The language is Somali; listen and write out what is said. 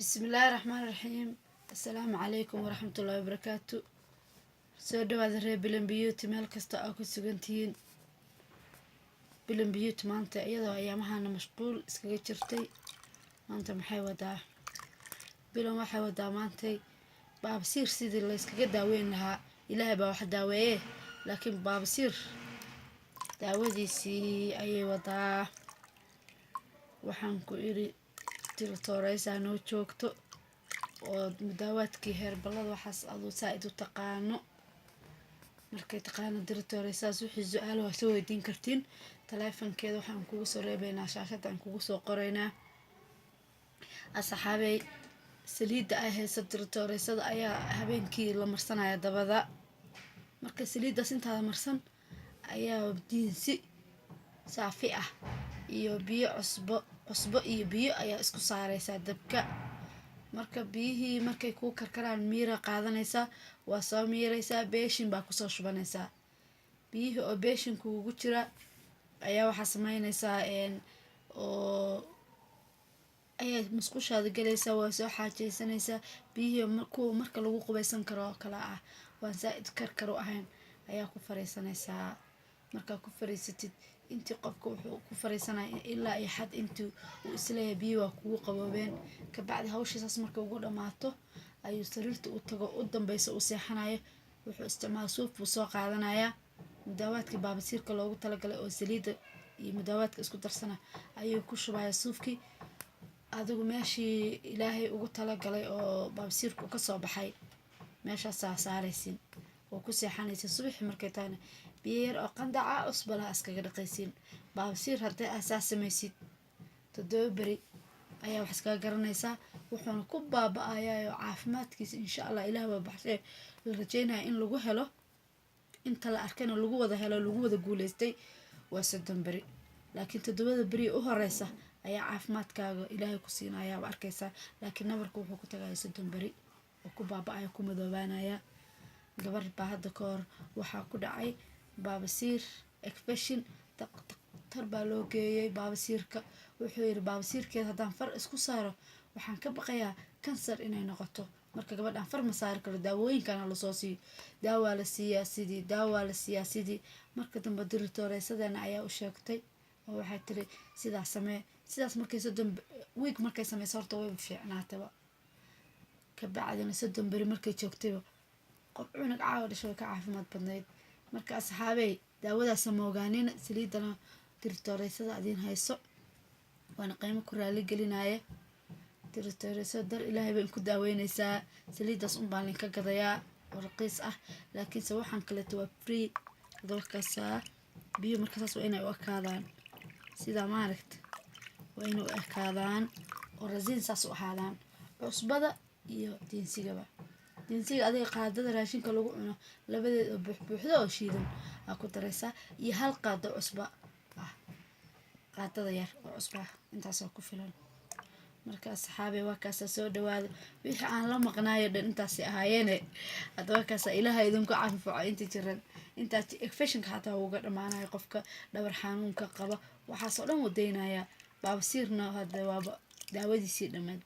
Bismillaahi raxmaani raxiim. Assalaamu calaykum waraxmatullaahi wabarakaatu. Soo dhawaada reer Bilan Beauty, meel kasta oo ku sugantihiin. Bilan Beauty maanta, iyadoo ayaamahana mashquul iskaga jirtay, maanta maxay wadaa Bilan? Waxay wadaa maantay baabasiir, sidii layskaga daaweyn lahaa. Ilaahay baa wax daaweeye, laakiin baabasiir daawadiisii ayay wadaa. Waxaan ku iri, doctoreysaa noo joogto oo mudaawaadkii heerbalada waxaas aduu saa-id u taqaano. Markay taqaano doctoreysaas, wixii su-aalo waa soo weydiin kartiin. Taleefankeeda waxaan kugu soo reebeynaa shaashada, aan kugu soo qoraynaa. Asxaabey, saliidda ay hayso doctoreysada ayaa habeenkii la marsanaya dabada. Marka saliiddaas intaada marsan ayaa diinsi saafi ah iyo biyo cusbo, cusbo iyo biyo ayaa isku saareysaa dabka. Marka biyihii markay kuu karkaraan, miira qaadanaysaa, waa soo miireysaa, beeshin baa kusoo shubanaysaa. Biyihii oo beeshin kuugu jira ayaa waxaa sameyneysaa oo ayaa musqushaada galaysaa, waa soo xaajeysanaysaa. Biyihii kuwa marka lagu qubaysan karo oo kale ah, waan saa-id karkar u ahayn, ayaa ku fariisanaysaa. Markaa ku fariisatid, intii qofka wuxuu ku fariisanaya ilaa iyo xad intii uu isleeyahay biyi waa kugu qaboobeen. Kabacdi hawsha saas markay ugu dhamaato, ayuu sariirta u tago, u dambeysa u seexanayo. Wuxuu isticmaala suuf buu soo qaadanayaa. Mudaawaadkii baabasiirka loogu talagalay oo saliidda iyo mudaawaadka isku darsana ayuu ku shubaya suufkii. Adigu meeshii Ilaahay ugu talagalay oo baabasiirku kasoo baxay, meeshaasaa saaraysiin oo ku seexanaysa. Subaxii markay tahayna, biyo yar oo qandaca cusbalaha iskaga dhaqaysiin. Baabasiir haddii aa saa samaysid, 7 beri ayaa wax iskaga garanaysaa, wuxuuna ku baaba-ayaa oo caafimaadkiisa, insha Allah, Ilaah baa baxshay, la rajeynaya in lagu helo, inta la arkayna lagu wada helo, lagu wada guuleystay, waa 30 beri. Laakiin 7da beri u horeysa ayaa caafimaadkaaga Ilaahay ku siinayaa arkaysaa, laakiin nabarka wuxuu ku tagaya 30 beri oo ku baaba-aya, ku madoobaanaya. Gabar baa hadda ka hor waxaa ku dhacay baabasiir infection. Daktar baa loo geeyay baabasiirka. Wuxuu yiri, "Baabasiirkeeda haddaan far isku saaro, waxaan ka baqayaa kansar inay noqoto. Marka gabadhaan far ma saari karo, daawooyinkana lasoo siiyo." Daawaa la siiyaa sidii, daawaa la siiyaa sidii. Marka dambe doctoreysadana ayaa u sheegtay oo waxay tiri, "Sidaas samee." Sidaas markay 30 week markay sameyso, horta wayba fiicnaataba. Kabacdina 30 beri markay joogtayba, qof cunug caawa dhashay way ka caafimaad badnayd. Marka asxaabey, daawadaasa moogaanina, saliidana doctoreysada adiin hayso, waana qiimo ku raali gelinaya. Doctoreysada dar Ilaahay bay ku daaweyneysaa. Saliiddaas unbaan linka gadayaa oo raqiis ah, laakiinse waxaan kaleeto waa free. Hadalkaasaa biyo marka saas waa inay u ekaadaan, sidaa maaragta, waa inay u ekaadaan oo rasiin saas u ahaadaan, cusbada iyo diinsigaba. Diinsiga adiga qaadada raashinka lagu cuno labadeed oo buuxbuuxda oo shiidan aa ku dareysaa, iyo hal qaado cusba ah, qaadada yar oo cusba ah, intaasoo ku filan. Marka asxaabe, waa kaasaa, soo dhawaada. Wixii aan la maqnaayo dhan intaasay ahaayeene. Hadda waa kaasaa, Ilaaha idinku canfaco inta jiran. Intaas infectionka xataa wuuga dhamaanaya, qofka dhabar xanuunka qaba waxaasoo dhan wuu daynaya. Baabasiirna hadda waaba daawadiisii dhammayd.